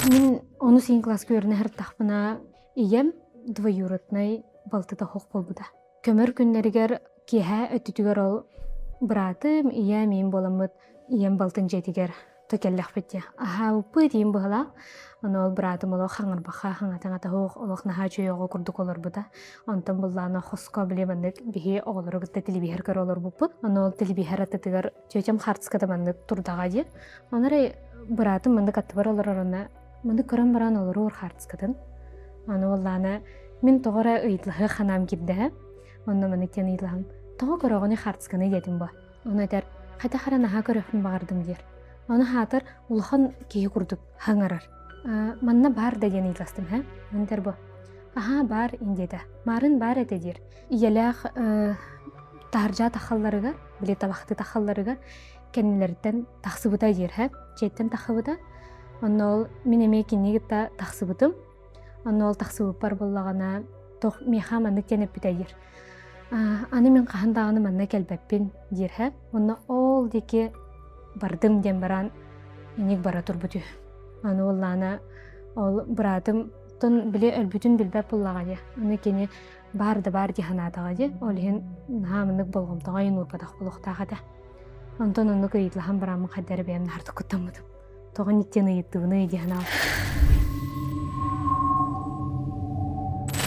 Мин онус иин кылааска үөрэнэ сырыттахпына ийэм двоюроднай балтыта оһох буолбута. Көмөр күннэригэр киэһэ өттүтүгэр ол быраатым, ийэм, ийэм буоламмыт ийэм балтын дьиэтигэр то кэллэхпит дии. Аһаабыппыт ийэм быһалаах. Ону ол быраатым олох хаҥырбаха хаҥата-хаҥата суох олох наһаа үчүгэй оҕо курдук олорбута. Онтон буллаана хоско били маннык биһи оҕолору кытта телевизор көрө олорбуппут. Ону ол телевизор аттытыгар тетям хаартыската маннык турдаҕа дии. Ону эрэ быраатым маннык аттыбар олорор онно маннык көрөн баран олоруур хаартыскатын. Аны уоллаана мин тоҕо эрэ ыйыталаһыах ханаам киирдэ. Онно маннык диэн ыйыталаһым. Тоҕо көрөҕүнүй хаартысканы диэтим бу. Ону этэр, хайдах эрэ наһаа көрүөхпүн баҕардым диир. Ону хаатар улахан киһи курдук хаҥарар. Манна баар да диэн ыйыталастым һэ. Ону этэр бу. Аһаа баар диэтэ. Маарын баар этэ диир. Ийэлээх таһырдьа тахалларыгар, били табахты тахалларыгар кэннилэриттэн тахсыбыта диир һэ. Дьиэттэн тахсыбыта. Онно ол мин эмиэ кинини кытта тахсыбытым. Онно ол тахсыбыппар буоллаҕына тох миэхэ маннык диэн эппитэ диир. Аны мин хаһан даҕаны манна кэлбэппин диир һэ. Онно ол диэки бардым диэн баран иник бара турбут үһү. Аны уоллаана ол быраатым тон били өлбүтүн билбэт буоллаҕа дии. Аны кини баар да баар дии санаатаҕа дии. Ол иһин наһаа маннык болҕомтоҕо уурбатах буолуохтаах этэ. Онтон оннук ыйыталаһан бараммын хайдары бэйэм наһаа куттаммытым. Тоҕо ниттен ыйыттыбыный дии санаабытым.